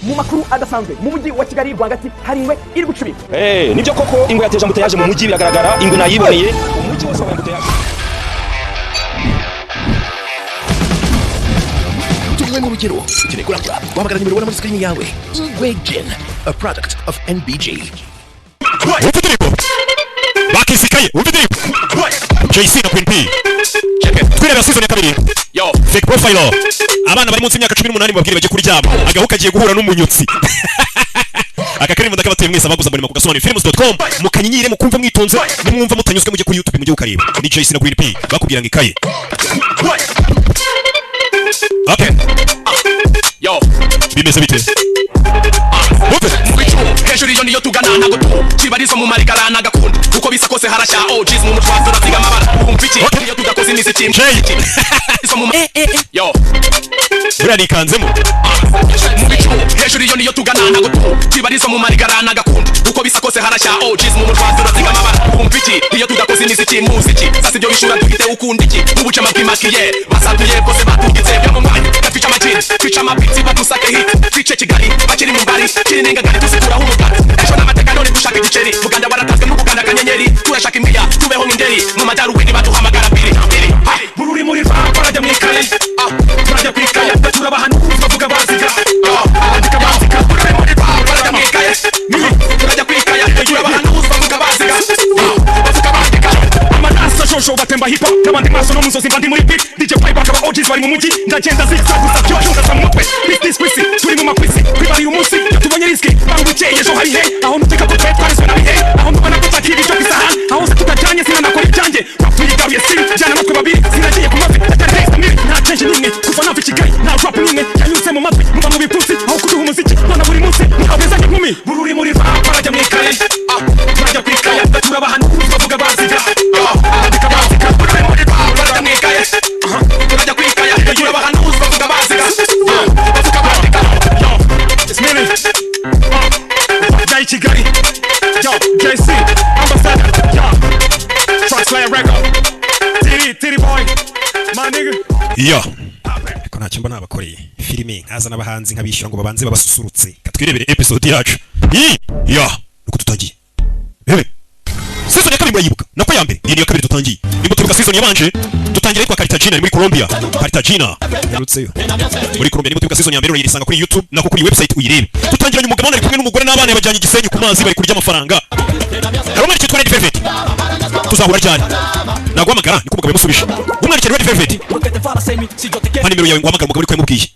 Mu makuru adasanzwe, mu mujyi wa Kigali rwagati hari ingwe iri gucubira. Nibyo koko, ingwe yateje embouteillage mu mujyi, biragaragara. Ingwe nayiboneye, umujyi wose wabaye embouteillage. Tunywe n'urugero. Ukeneye kurangura, wahamagara nimero ubona muri screen yawe. Ingwe Gin, a product of NBG. Wumva indirimbo bakisikaye, wumva indirimbo JC na Queen P. Twirebera season ya kabiri. Yo. Fake Profile. Abana bari munsi y'imyaka 18 mubabwire bajye kuryama. Agahu kagiye guhura n'umunyutsi. Aka karirimbo ndakabatuye mwese abaguze abonema ku gasobanuro films.com, mukanyinyire, mukumva mwitonze. Nimwumva mutanyuzwe, mujye kuri YouTube, mujye kukareba. Ni JC na Queen P bakubwira ngo ikaye. Okay. Yo. Bimeze bite? Wumve. Mu bicu hejuru, iyo niyo tugana, ntago tu kibarizo mu marigara n'agakunda uko bisa kose harashya. OGs mu mutwa turasiga amabara, umva iki? Okay. Iyo tudakoze imiziki Jay. izo mu yo. Buriya nikanzemo. Mu bicu hejuru, iyo niyo tugana, ntago tu kibarizo mu marigara n'agakunda uko bisa kose harashya. OGs mu mutwa turasiga amabara, umva iki? Iyo tudakoze imiziki muziki sasa ibyo bishura duhite ukunda iki? Ubucema bw'imakiye basatuye bwose batugitse byo mu mwanya. Twica amajini, twica amapitsi, badusake hit, twice Kigali bakiri mu mbari kiri n'ingagari, tuzikuraho umuganda ejo n'amateka. None dushaka igiceri, Buganda waratanzwe mu Buganda akanyenyeri. Turashaka imbiya, tubeho nk'inderi mu majyaruguru, baduhamagara biri biri. Bururi muri rap, barajya mu ikaye, turajya ku ikaye, turabahanuzi bavuga baziga, bandika bandika. Bururi muri rap, barajya mu ikaye, turajya ku ikaye, turabahanuzi bavuga baziga, bavuga bandika. Amaraso shosho batemba hip hop n'abandi maso no mu nzozi mba ndi muri beat. DJ Pipe akaba OGs bari mu mujyi, ndagenda zigzag gusa byo cyungaza mu mutwe. Business kwisi turi mu makwisi kwibarira umunsi iyo tubonye riski bangukeye ejo hari he aho nuteka ko twe twarizwe na bihe aho ndubona ko takiri ibyo ku isahani aho se tutajyanye sinanakora ibyanjye. Rap tuyigaruye si jyana natwe babiri, sinagiye ku mavi ndacyari next miri. Nta change n'imwe kuva nava i Kigali, nta rap n'imwe yanyuze mu matwi. Muba mu bipfunsi aho kuduha umuziki, none buri munsi muhabezanye inkumi. Bururi muri rap, barajya mu ikaye, turajya ku ikaye, turabahanuzi bavuga baziga, bandika bandika. Bururi muri rap, barajya mu ikaye, turajya ku ikaye, turabahanuzi bavuga baziga, bavuga bandika. Yo, it's Millie. Jai Kigali. Yo, JC, Ambassador. Yo, Truck Slayer Record. Titty, Titty Boy. My nigga. Iyo ariko ntacyo mba nabakoreye filime, nkazana abahanzi nkabishyura ngo babanze babasusurutse. Katwirebere episode yacu iyi ya nuko tutangiye. Bebe, season ya kabiri murayibuka, nako ya mbere, iyi niyo kabiri dutangiye. Nimba turibuka season yabanje, dutangira yitwa Cartagena, ni muri Colombia. Cartagena yarutseyo muri Colombia. Nimba turibuka season ya mbere, urayisanga kuri YouTube, nako kuri website uyirebe. Dutangiranye umugabo ari kumwe n'umugore n'abana, yabajyanye Igisenyi ku mazi, bari kurya amafaranga. Hari umwana cyitwa Red Velvet. "Tuzahura ryari? Naguhamagara," niko umugabo yamusubije. Umwana cyitwa Red Velvet. "Mpa nimero yawe nguhamagara." Umugabo ariko yamubwiye,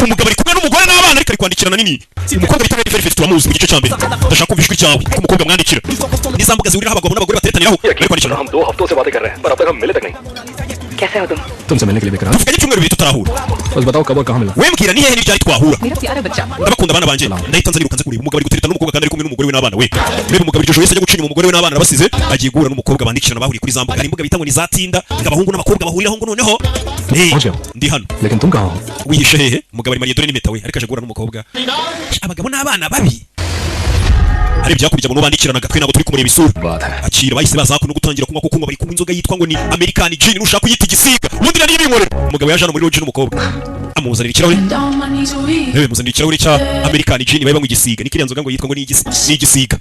umugabo ari kumwe n'umugore n'abana, ariko ari kwandikirana nini umukobwa bita Red Velvet. Turamuzi mu gice cya mbere. Ndashaka kumva ijwi ryawe ko umukobwa mwandikira. Ni za mbuga zihuriraho abagabo n'abagore bateretaniraho, bari kwandikirana. हम 2 हफ्तों से बातें कर रहे हैं, पर अब तक हम मिले तक नहीं। कैसे हो तुम? तुमसे मिलने के लिए बेकरार। Tuvuganye ibyumweru 2 tutarahura. बस बताओ कब और कहाँ मिला। We mbwira ni hehe n'iryari twahura. मेरा प्यारा बच्चा। Ndabakunda abana banjye. Ndahita nza nirukanze kureba. Umugabo ari gutereta n'umukobwa kandi ari kumwe n'umugore we n'abana. We reba, umugabo iryo joro yahise ajya guca inyuma umugore we n'abana arabasize, agiye guhura n'umukobwa bandikirana bahuriye kuri za mbuga. Hari imbuga bita ngo ni za Tinder, ngo abahungu n'abakobwa bahuriraho, ngo noneho. Hey, पहुंच गया हूँ। Ndi hano. लेकिन तुम कहाँ हो? Wihishe hehe? Umugabo ari mariye, dore n'impeta. We ariko aje guhura n'umukobwa. Abagabo n'abana babi, hari ibyakurya abantu bandikiranaga, twe ntabwo turi kumureba isura. बात है। Akira, bahise baza hakuno gutangira kunywa, kuko bari kunywa inzoga yitwa ngo ni American Gin, nushaka kuyita igisiga, ubundi nari binkorera. Umugabo yaje hano muri lodge n'umukobwa, amuzanira ikirahure. Yewe, muzanira ikirahure cya American Gin, bari banywa igisiga, ni kiriya nzoga ngo yitwa ngo ni igisiga.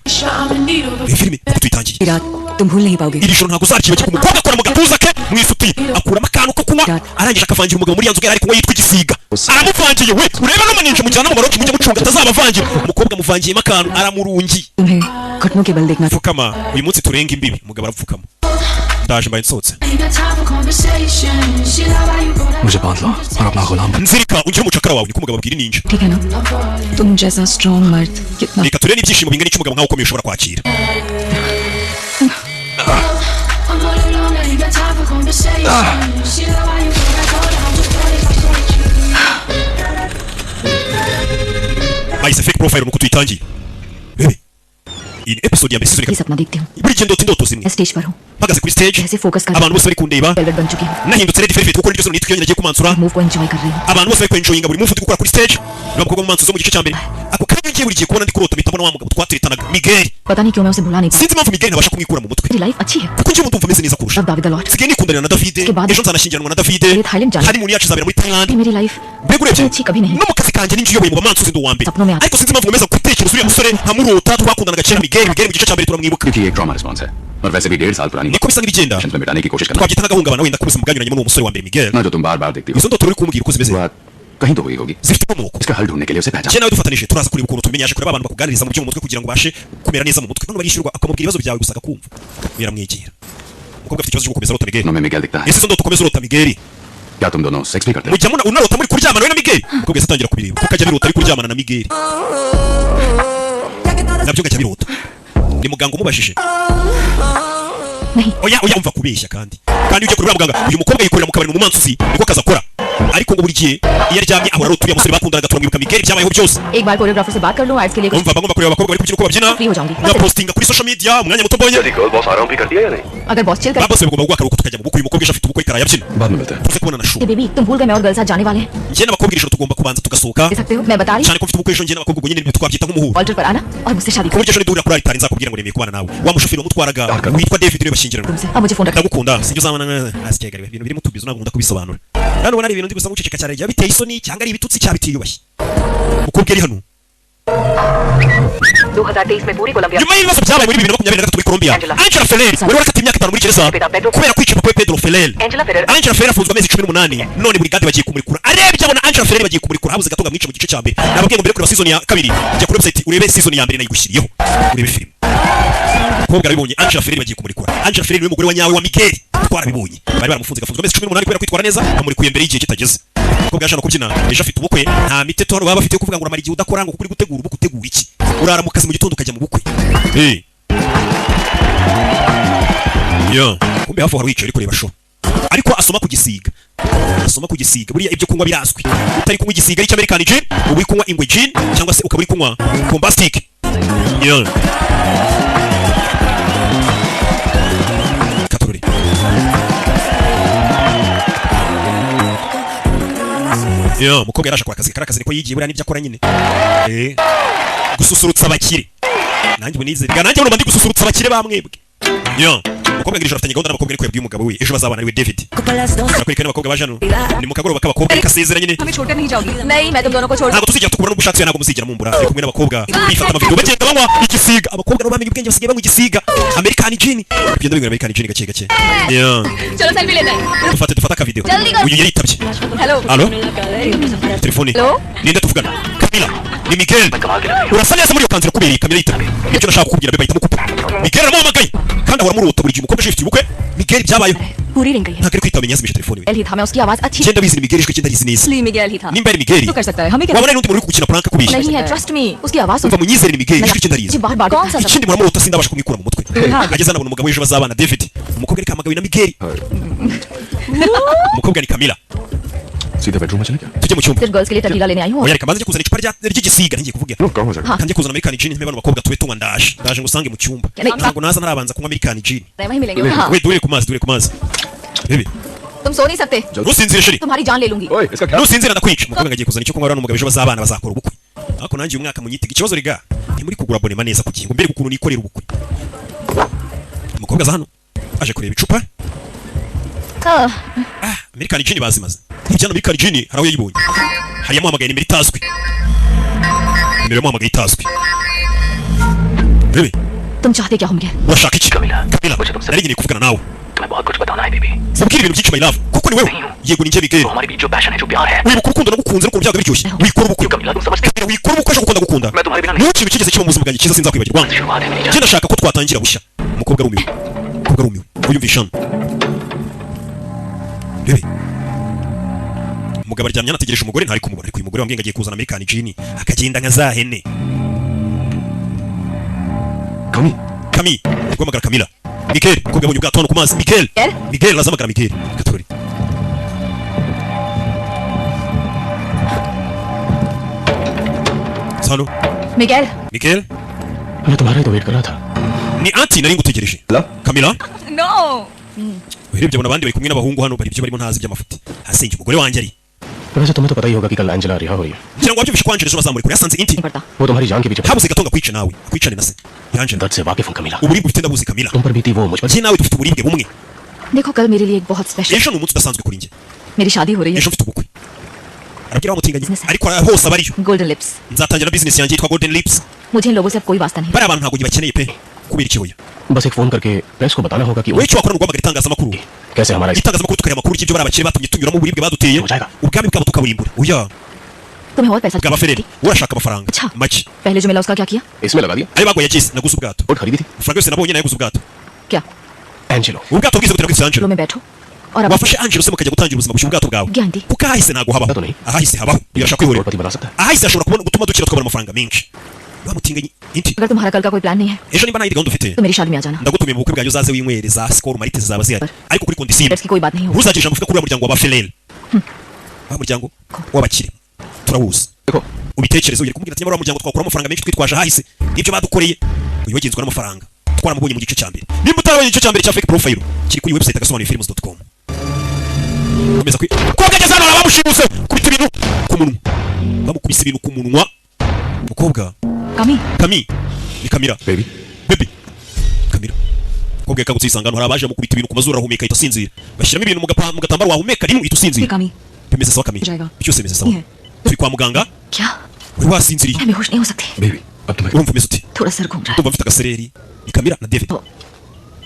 Iyi filime uko tuyitangiye. रात तुम भूल नहीं पाओगे। Iri joro ntabwo uzaryibagirwa. Umukobwa akora mu gatuza ke mu isutiye, akuramo akantu ko kunywa, arangije akavangira umugabo muri ya nzoga yari ari kunywa yitwa igisiga. Aramuvangiye. We urebe n'umuninja mujyana mu maroki, mujye mucunga atazabavangira. Umukobwa amuvangiyemo akantu, aramurungi. तुम्हें घुटनों के बल देखना। "Pfukama, uyu munsi turenga imbibi." Umugabo arapfukama. Ndaje mbaye nsohotse. मुझे बांध लो और अपना गुलाम बना। "Nzirika ungire umucakara wawe," niko umugabo abwira ininja. ठीक है ना? तुम जैसा स्ट्रॉन्ग मर्द कितना Reka turebe n'ibyishimo bingana icyo umugabo nkawe ukomeye ushobora kwakira. Bahise Fake Profile, nuko tuyitangiye. Bebe, iyi ni episode ya mbere, season ये सपना देखती हूँ। Buri gihe ndota indoto zimwe. मैं stage पर हूँ। Mpagaze kuri stage, ऐसे focus कर abantu bose bari kundeba. Velvet बन चुकी हूँ। Nahindutse Red Velvet, kuko niryo zina nitwa iyo nagiye kumansura. Move को एंजॉय कर रही हूँ। Abantu bose bari kwenjoyinga buri move ndi gukora kuri stage. Ni abakobwa mu mansu zo mu gice cya mbere. Ako kanya Ngiye buri gihe kubona ndi kurota mpita mbona wa mugabo twateretanaga Miguel. पता नहीं क्यों मैं उसे भुला नहीं Sinzi impamvu Miguel ntabasha kumwikura mu mutwe. मेरी लाइफ अच्छी है। Kuko njyewe ndumva meze neza kurusha. अब David a lot. Nsigaye nikundanira na David. Ke baad- Ejo nzanashyingiranwa na David. Ye Thailand jana. Honeymoon yacu izabera muri Thailand. मेरी life Mbega urebye अच्छी कभी नहीं। no mu kazi kanjye ninjye uyoboye mu bamansuzi ndi uwa mbere. Sapno mein Ariko sinzi impamvu nkomeza gutekereza uriya musore nkamurota twakundanaga kera Miguel. Miguel mu gice cya mbere turamwibuka. क्योंकि ये एक trauma response है और वैसे भी 1.5 साल पुरानी Niko bisa nk'ibigenda. में मिटाने की कोशिश करना Twabyita nk'agahungabana wenda k'ubuzima bwanyuranyemo n'uwo musore wa mbere Miguel. ना जो तुम बार बार देखती हो Izo ndoto uri kumbwira uko zimeze बात कहीं तो हुई होगी। zifite inkomoko. इसका हल ढूंढने के लिए उसे पहचान Njye nawe dufatanije turaza kureba ukuntu tumenya yaje kureba abantu bakuganiriza mu byo mu mutwe kugira ngo ubashe kumera neza mu mutwe. None barishyurwa akamubwira ibibazo byawe gusa akakumva. Biramwegera. Umukobwa afite ikibazo cyo gukomeza arota Miguel. में मिगेल दिखता है। Ese izo ndoto ukomeza urota Miguel? क्या तुम दोनों सेक्स भी करते हो? Mujya unarota muri kuryamana we na Miguel? Umukobwa yahise atangira kubireba kuko ajya abirota ari kuryamana na Miguel. Nabyo ngajya abirota. Ni muganga umubajije. नहीं। Oya oya umva kubeshya kandi. Kandi ujye kureba muganga uyu mukobwa yikorera mu kabari mu mansuzi niko kazi akora. Ariko ngo buri gihe iyo aryamye ahora arota uriya musore bakundanaga turamwibuka Miguel byabayeho byose. एक बार कोरियोग्राफर से बात कर लूं एड्स के लिए कुछ Umva bagomba kureba abakobwa bari kubyina uko babyina. Free ho जाऊंगी। Ngapostinga kuri social media umwanya muto mbonye. Girl boss आराम भी करती है या नहीं? अगर बॉस चिल कर Ba bose bagomba guha akaruhuko tukajya mu bukwe uyu mukobwa ejo afite ubukwe ariko arayabyina. बाद में मिलते हैं। Tuze kubona na show. Baby तुम भूल गए मैं और गर्ल्स साथ जाने वाले हैं। Njye n'abakobwa iri joro tugomba kubanza tugasohoka. दे सकते हो मैं बता रही Cyane ko mfite ubukwe ejo njye n'abakobwa ubwo nyine twabyita nk'umuhuro. Alter पर आना और मुझसे शादी Ku buryo ejo niduhurira kuri alitari nzakubwira ngo nemeye kubana nawe. Wa mushoferi wamutwaraga witwa David niwe bashyingiranwa. तुमसे अब मुझे फोन रख Ndagukunda sinjye uzabana asikegariwe ibintu birimo tubizo ntabwo nkunda kubisobanura. Hano ubona ari ibintu ndi gusa nguceceka cyane byaba biteye isoni cyangwa ari ibitutsi cyangwa bitiyubashye. Umukobwa ari hano 2023 में पूरी Colombia nyuma y'ibibazo byabaye muri 2023 muri Colombia Angela. Angela Ferrer wari warakatiwe imyaka 5 muri gereza Pedro. kubera kwica papa we Pedro Ferrer. Angela Ferrer. Angela Ferrer afunzwe amezi 18 none burigade bagiye kumurekura. Arebye abona Angela Ferrer bagiye kumurekura habuze gato ngo amwice mu gice cya mbere. Nababwiye ngo mbere kureba season ya kabiri jya kuri website urebe season ya mbere nayigushyiriyeho urebe film. Umukobwa arabibonye Angela Ferrer bagiye kumurekura. Angela Ferrer niwe mugore wa nyawe wa Miguel twarabibonye. Bari baramufunze gafunzwe amezi 18 kubera kwitwara neza bamurekuye mbere y'igihe kitageze. Umukobwa yaje hano kubyina ejo afite ubukwe nta miteto hano baba bafite yo kuvuga ngo uramara igihe udakora ngo kuko uri gutegura ubukwe utegura iki? Urara mu kazi mu gitondo ukajya mu bukwe. Eh. Yo, kumbe hafi hari wicaye uri kureba show. Ariko asoma ku gisiga. Asoma ku gisiga. Buriya ibyo kunywa birazwi. Utari kunywa igisiga ari cy'American gin, uba uri kunywa ingwe gin cyangwa se ukaba uri kunywa bombastic. Yo. Katorori. Yo, umukobwa yaraje kwa kazi, karakazi niko yigiye buriya nibyo akora nyine. Eh. Gususurutsa abakire. Nanjye ubu nizere. Nanjye ubu ndi gususurutsa abakire bamwebwe. Yo, umukobwa ngira afitanye gahunda n'abakobwa ariko yabwiye umugabo we ejo bazabana ariwe David. Barakwereka n'abakobwa baje hano. Ni mu kagoroba k'abakobwa kasezera nyine. हमें छोड़कर नहीं जाओगी नहीं मैं तुम दोनों को छोड़ Ntabwo tuzigera tukubura n'ubwo ushatse ntabwo muzigera mumbura. Ari kumwe n'abakobwa bifata amavideo bagenda banywa igisiga. Abakobwa nabo bamenye ubwenge basigaye banywa igisiga. American gin. Kugenda binywera American gin gake gake. Yo. चलो सेल्फी लेते हैं Dufate dufate akavideo. Jaldi karo. Uyu yaritabye. Hello Alo? Telefone. Hello? Ninde tuvugana? Camila. Ni Miguel. Urasa neza muri iyo kanzu irakubereye Camila yitabye. Ibyo nashaka kukubwira be bahitamo kupa. Miguel aramuhamagaye. Kandi ahora amurota buri gihe umukobwa uje ufite ubukwe. Miguel byabayeho. पूरी रिंग गई है Ntabwo ari kwitaba yazimisha telefone we. ही था मैं उसकी आवाज अच्छी Genda bizi ni Miguel ijwi cyenda rizi neza. असली मिगेल ही था Nimba ari Miguel. तो कर सकता है हमें क्या Wabona ari n'undi muntu uri gukina prank akubeshya. नहीं है trust me उसकी आवाज Umva munyizere ni Miguel ijwi cyenda rizi. जी बार बार कौन सा Ikindi muramurota sindabasha kumwikura mu mutwe. Ageze anabona umugabo w'ejo bazabana David. Umukobwa ariko ahamagawe na Miguel. Umukobwa ni Camila. सीधे बेडरूम में चले क्या? Tujye mu cyumba. सिर्फ गर्ल्स के लिए टकीला लेने आई हूँ Oya reka mbanze njye kuzana icupa ry'igisiga ngiye kuvuga. कम हो जाएगा। Kanjye kuzana American gin ntimpe bano bakobwa tube tunywa ndaje. Ndaje ngo usange mu cyumba. Ntabwo naza ntarabanza kunywa American gin. वहीं मिलेंगे हाँ We duhure ku mazi duhure ku mazi. Bebe तुम सो नहीं सकते ntusinzire sheri. तुम्हारी जान ले लूंगी ओए इसका क्या? Nusinzira ndakwica. Umukobwa agiye kuzana icyo kunywa n'umugabo ejo bazabana bazakora ubukwe. Ariko nanjye uyu mwaka munyitega ikibazo rega. Ntimuri kugura abonema neza ku gihe ngo mbere ukuntu nikorera ubukwe. Umukobwa aza hano aje kureba icupa. American gin bazimaze. Ibyana American gin hari aho yayibonye. Hari yamuhamagaye nimero itazwi. Nimero yamuhamagaye itazwi. Bebe तुम चाहते क्या हो Miguel urashaka iki? Camila, Camila, मुझे तुमसे nari nkeneye kuvugana nawe. तुम्हें बहुत कुछ बताना है baby. Nkubwire ibintu byinshi my love. Kuko ni wewe. Yego ni njye Miguel. तो हमारे बीच जो पैशन है जो प्यार है Wibuka urukundo nagukunze n'ukuntu byabaga biryoshye. Wikora ubukwe. Camila तुम समझती Camila wikora ubukwe ejo gukunda gukunda. मैं तुम्हारे बिना नहीं Niho ikintu kigeze kiba mu buzima bwanjye cyiza sinzakwibagirwa. शुरुआत है मेरी जान Njye ndashaka ko twatangira bushya. Umukobwa arumiwe. Umukobwa arumiwe. Uyumvisha hano. Bebe. Umugabo aryamye anategereje umugore ntari kumubona ariko uyu mugore wambwiye ngo agiye kuzana American gin akagenda nka za hene. Kami Kami, ari guhamagara Camila. Miguel, umukobwa yabonye ubwato hano ku mazi. Miguel. Miguel? Miguel arazahamagara Miguel. Katori. Sano, Miguel Miguel, मैं तुम्हारा ही तो वेट कर रहा था ni anti nari ngutegereje. Camila, no urebye abona abandi bari kumwe n'abahungu hano bari ibyo barimo ntazi by'amafuti. Hasenge umugore wanjye ari. वैसे तुम्हें तो पता ही होगा कि कल एंजेला रिहा हो रही है। Ngira ngo wabyumvishe ko Angela ejo bazamurekura, yasanze inti. नहीं पड़ता। वो तुम्हारी जान के पीछे Habuze gato ngo akwicane nawe, akwicane na se Angela। दर्द से वाकिफ हूँ कमीला। Uburibwe ufite ndabuzi Kamila। तुम पर बीती वो मुझ पर। Njye nawe dufite uburibwe bumwe। देखो कल मेरे लिए एक बहुत special, Ejo ni umunsi udasanzwe kuri njye। मेरी शादी हो रही है। Ejo mfite ubukwe, arabwira wa mutinganyi, ariko hose abariyo। Golden lips. Nzatangira business yanjye yitwa Golden Lips। मुझे इन लोगों से अब कोई वास्ता नहीं। Bariya bantu ntabwo ngibakeneye pe, kubera ikihoya। बस एक फोन करके प्रेस को बताना होगा कि Wowe icyo wakora ni uguhamagara itangazamakuru। कैसे हमारा Itangazamakuru tukareba amakuru y'ibyo bari abakire batumye tunyuramo, uburibwe baduteye, ubwami bwabo tukaburimbura. Oya. तुम्हें और पैसा Bwaba Fereri, urashaka amafaranga make। पहले जो मिला उसका क्या किया? इसमें लगा दिया। Ayo bagoye yagize naguze ubwato। Boat खरीदी थी। Amafaranga yose nabonye nayaguze ubwato। क्या? Angelo. Ubwato bwize butera bwitwa Angelo। में बैठो और अब Wafashe Angelo se mukajya gutangira ubuzima bushya ubwato bwawe, Gandhi. kuko ahahise ntabwo habaho, ahahise habaho birashaka kwihorera। करोड़पति बना सकता है। Ahahise hashobora kubona gutuma dukira, tukabona amafaranga menshi. Bamutinganye inti। अगर तुम्हारा कल का कोई प्लान नहीं है Ejo nimba nta yindi gahunda ufite, तो मेरी शादी में आ जाना। ndagutumiye mu bukwe bwanjye, uzaze winywere za Skol Marite zizaba zihari, ariko kuri condition Press की कोई बात नहीं होगी। Ntuzagire ijambo uvuga kuri uriya muryango wa Fereri, wa muryango w'abakire turawuzi। Ubitekereze ugiye kumubwira ati nyamara uriya muryango twakura amafaranga menshi twitwaje ahahise n'ibyo badukoreye. Uyu wagenzwe n'amafaranga, twaramubonye mu gice cya mbere. Nimba utarabonye igice cya mbere cya Fake Profile, kiri kuri website agasobanuyefilms.com. Komeza kwi kobwa ageze hano bamushimuse kubita ibintu ku munwa, bamukubise ibintu ku munwa mukobwa. Kami. Kami ni Kamira. Baby. Baby Kamira, mukobwa yakangutse yisanga hano hari abaje bamukubita ibintu ku mazuru, arahumeka ahita asinzira. Bashyiramo ibintu mu gatambaro, wahumeka rimwe uhita usinzira. Kami. Bimeze sawa Kami, जाएगा। byose bimeze sawa, Yeah. turi kwa muganga। क्या? Wari wasinziriye। मैं बेहोश नहीं हो सकती। Baby अब तुम्हें Urumva umeze ute? थोड़ा सर घूम रहा है। Ndumva mfite agasereri. Ni Kamira na David।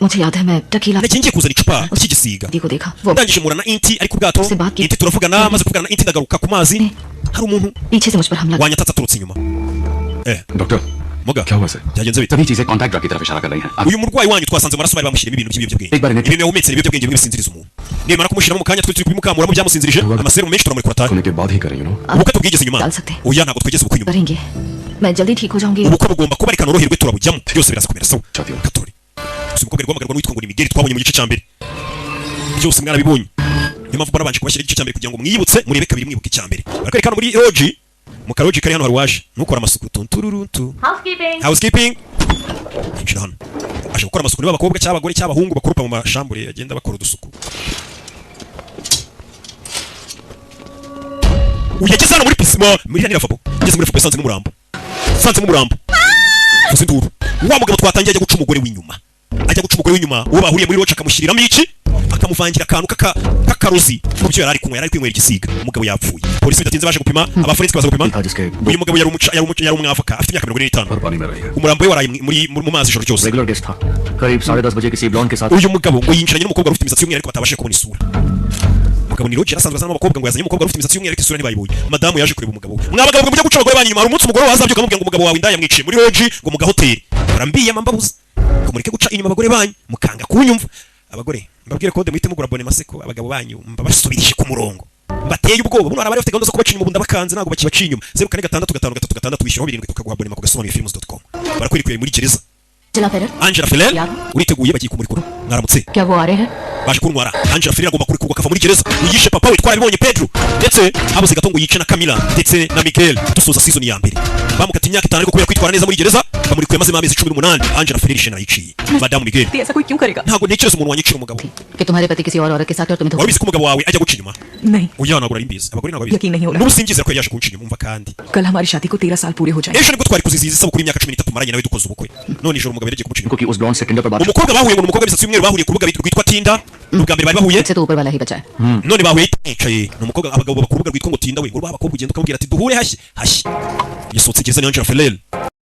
मुझे याद है मैं tequila Nagiye ngiye kuzana icupa ry'igisiga, को देखा वो ndangije mpura na inti ari ku bwato, inti turavugana, maze kuvugana na inti ndagaruka ku mazi, hari umuntu पीछे से मुझ पर हमला। Wanyatatse aturutse inyuma. Eh, doctor. Muga. क्या हुआ sir? Byagenze bite? सभी चीजें contact drug की तरफ इशारा कर रही हैं। Uyu murwayi wanyu twasanze amaraso bari bamushyiramo ibintu by'ibiyobyabwenge, ibintu yahumetse ni ibiyobyabwenge bimwe bisinziriza umuntu. Nimara kumushyiramo mu kanya twe turi kubimukamuramo byamusinzirije, amaserumu menshi, turamurekura atahe। होने के बाद ही करें you know. Ubukwe tubwigeze inyuma? डाल सकते। Oya, ntabwo twigeze ubukwe inyuma। करेंगे, मैं जल्दी ठीक हो जाऊंगी। Ubukwe bugomba kuba, reka noroherwe turabujyamo, byose biraza kumera sawa. Katori gusa umukobwa ari guhamagarwa n'uwitwa ngo ni Miguel twabonye mu gice cya mbere. Byose mwarabibonye, niyo mpamvu barabanje kubashyira igice cya mbere kugira ngo mwiyibutse, murebe kabiri mwibuke icya mbere. Barakwereka hano muri roji, mu karoji kari hano hari uwaje ntukora amasuku tuntururuntu. Housekeeping. Housekeeping. Yinjira hano aje gukora amasuku, niba abakobwa cyangwa abagore cyangwa abahungu bakoropa mu mashambure agenda bakora udusuku. Uyu yageze hano muri pisima muri hano lavabo, ageze muri lavabo yasanzemo umurambo, yasanzemo umurambo, vuza induru. Wa mugabo twatangiye ajya guca umugore w'inyuma, ajya guca umugore w'inyuma, uwo bahuriye muri roca, akamushyiriramo iki, akamuvangira akantu k'akarozi mu byo yari ari kunywa, yari ari kwinywera igisiga. Umugabo yapfuye. Polisi bidatinze baje gupima, abaforensi baza gupima. Uyu mugabo yari umuca yari umuca yari umwavoka, afite imyaka 45. पानी में रही है। Umurambo we waraye mu mazi ijoro ryose। Regular guest था। करीब 10:30 बजे किसी ब्लॉन्ड के साथ। Uyu mugabo ngo yinjiranye n'umukobwa wari ufite imisatsi y'umweru, ariko batabashije kubona isura. Umugabo ni Roger, asanzwe azanamo abakobwa, ngo yazanye umukobwa wari ufite imisatsi y'umweru ariko isura ntibayibonye. Madamu yaje kureba umugabo we. Mwa bagabo mwe mujya guca abagore banyu inyuma, hari umunsi umugore wazabyuka amubwira ngo umugabo wawe indaya yamwiciye muri roji, ngo mu gahoteli. Barambiye mbabuza ngo mureke guca inyuma abagore banyu, mukanga kunyumva. Abagore mbabwire kode muhite mugura abone maseko, abagabo banyu mbabasubirije ku murongo, mbateye ubwoba. Buno hari abari bafite gahunda zo kubaca inyuma, ubu ndabakanze ntabwo bakibaca inyuma. 046553 wishyuraho 7 tukaguha abonema ku gasobanuye films.com. Barakwerekuye muri gereza. Angela Ferrer. Angela Ferrer uriteguye, bagiye kumurekura. Mwaramutse. क्या वो आ रहे हैं? Baje kuntwara. Angela Ferrer agomba kurekurwa akava muri gereza. Uyishe papa we twarabibonye Pedro, ndetse habuze gato ngo yice na Camila ndetse na Miguel. Dusoza season ya mbere bamukata imyaka 5, ariko kubera kwitwara neza muri gereza bamurekuye maze amezi 18. Angela Ferrer ishena yiciye Madamu Miguel. ऐसा कोई क्यों करेगा? Ntabwo ntekereza umuntu wanyicira umugabo। कि तुम्हारे पति किसी और औरत के साथ और तुम्हें Wari ubizi ko umugabo wawe ajya guca inyuma? नहीं। Oya, ntabwo nari mbizi, abagore ntabwo babizi। यकीन नहीं हो रहा। N'ubu simbyizera ko yari yaje kunca inyuma. Umva kandi, कल हमारी शादी को 13 साल पूरे हो जाएंगे। Ejo nibwo twari kuzizihiza isabukuru y'imyaka 13 maranye nawe dukoze ubukwe, none ijoro umugabo yari agiye kumuca inyuma. क्योंकि उस ब्लॉन्ड से टिंडर पर बात। Umukobwa bahuye ngo ni umukobwa w'imisatsi y'umweru, bahuriye ku rubuga rwitwa Tinda, ni ubwa mbere bari bahuye। से तो ऊपर वाला ही बचा है। None bahuye yicaye, ni umukobwa, abagabo baba ku rubuga rwitwa ngo Tinda we, ngo rubaha abakobwa, ugenda ukamubwira ati duhure hashye hashye. Yasohotse gereza ni Angela Ferrer.